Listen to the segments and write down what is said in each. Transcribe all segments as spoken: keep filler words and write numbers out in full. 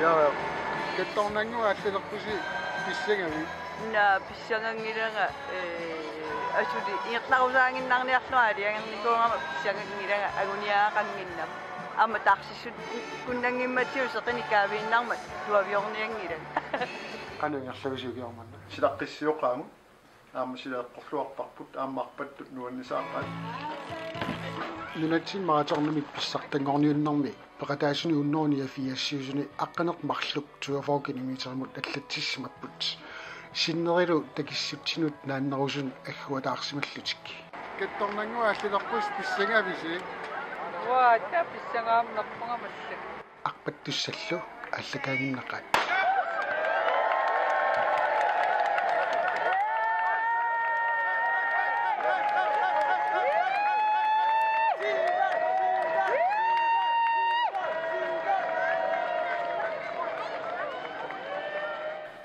Ja, ja. Kattornannguaq, aallartereerpusi pissangavit? Naa, pissanganngilanga, ee, asuli ingerlarusaaginnarniarlunga aalajangernikugama pissanganngilanga anguniagaqannginnama. Aamma taarsiissuteqarnanngimmat seqineq kaaviinnarmat tuaviornianngilanga. Qanoq ingerlavisi ukioq manna? Silaqqissiooqaagut. Aamma sila eqqorluarparput, aamma arpattut nuannisaaqaat. Nunatsinni maratonimik pissartanngorniunnermi peqataasuni unneruni afiassiusuni aqqaneq-marluk toogfyrre kilometerimut allatsissimapput. Sinnerilu takissutsinut naannerusunut agguataarsimallutik. Kattornannguaq, aallartereerpusi pissangavisi? Uaa, taava pissangaanerpunga massakkut. Arpattussallu aallakaaginnaqaat.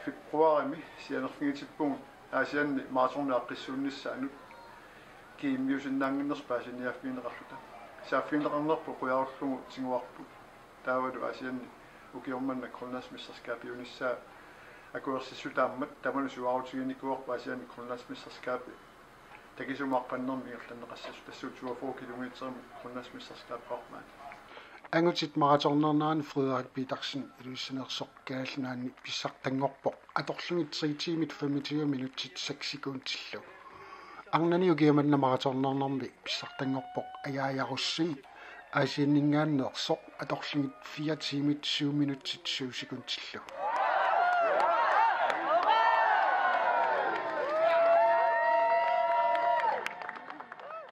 Februarimi sianerfigitippugut Aasianni maratonit aaqqissuunnissaannut kiimmiusinnaannginnersoq paasiniaaffigineqarluta. Saaffigineqarnerput qujarullugu tiguarput. Taavalu Aasianni ukioq manna Grønlandsmesterskabiunissaa akuersissutaammat tamanut suaarutiginikuuarput Aasianni Grønlandsmesterskabi. Takisumik arpannermik ingerlanneqassasoq, tassuuna toogfyrre kilometerimut Grønlandsmesterskabimut. Angutit maratonnerneranni Frederik Petersen Ilulissaniitsoq Kalaallit Nunaanni pissartanngorpoq atorlugit tre tiimit femogtyve minutsit seks sekundillu. Arnani ukioq manna maratonnernermi pissartanngorpoq Ajaaja Rosing Aasianninngaanneersoq atorlugit fire tiimit syv minutsit syv sekundillu.